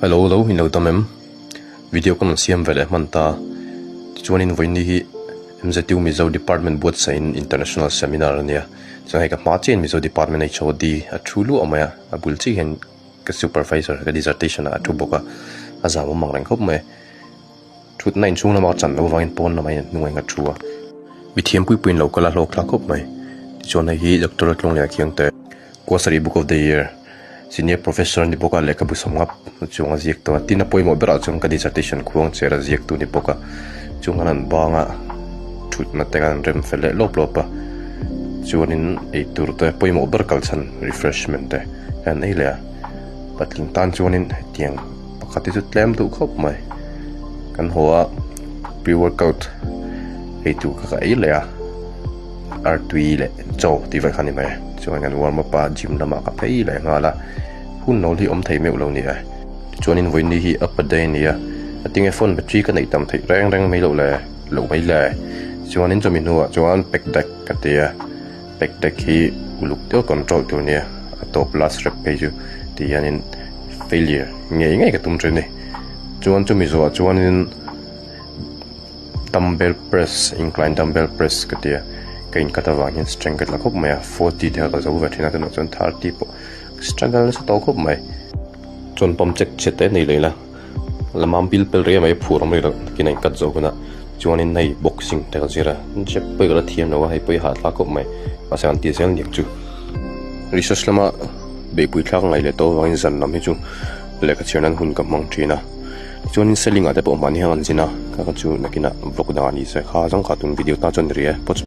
Hello lo in lo dam em? Video ka rawn siam ve leh hman ta. Tichuanin vawiin hi MZU Mizo Department buatsaih International Seminar a nia. Chuan hei ka hma chiahin Mizo Department HOD a thu luah mai a, a bul chiah hian ka supervisor ka dissertation ah a thu bawk a, a zam awm ang reng khawp mai. Thutna inchhung lamah chan loh vangin pawn lamah hian hnungah a thu a, mithiam pui puiin lo kal a hlawk thlak khawp mai. Tichuan hei hi Doctor Tlawng Khiangte Kuasari Book of the Year Senior Professor a ni bawk a, lehkhabu sawmngap chung a ziak tawh a, tin a pawimawh berah chuan ka dissertation khuang cher a ziak tu a ni bawk a, chung khan an bang a thutna te khan an rem fel leh lawp lawp a, chuanin eitur te pawimawh ber kal chhan refreshment te an ei leh a, patling tan chuanin hetiang pakhat hi chu tlem duh khawp mai, kan haw a pre workout eitur kha ka ei leh a. Artui leh chaw tih vek kha a ni mai chuan kan warm up a gym lamah ka phei leh nghal a hun lo hi awm thei meuh lo ni e tichuanin vawiin hi upper day a ni a a tinge phone battery ka neih tam theih reng reng mai loh le loh mai le chuanin chumi hnuah chuan pack deck ka ti a pack deck hi uluk deuh control tur a nia a tawp last rep phei chu ti hianin failure ngei ngei ka tum thin a ni chuan chumi zawhah chuanin. Dumbbell press incline dumbbell press ka tia ka incut avang hian strength ka tla khawp mai a forty te kha ka zo ve thin a tunah chuan thirty pawh struggle nasa tawh khawp mai chuan pump check chhe te nei leh ila lamam pil pel rei mai phur awm rih loh takin a incut zawh hunah chuanin hei boxing te ka zir a jab pawh ka la thiam lo a hei pawh hi hahthlak khawp mai mahse an ti zel aniang chu research lama beihpui thlak ngaih leh tawh avangin zan lam hi chu lehkha chhiar nan hun ka hmang thin a. Chuanin selling ah te pawh mahni hian an zin a, kha kha chu nakinah vlog dangah ni se kha zawng kha tun video tan chuan ni rih e.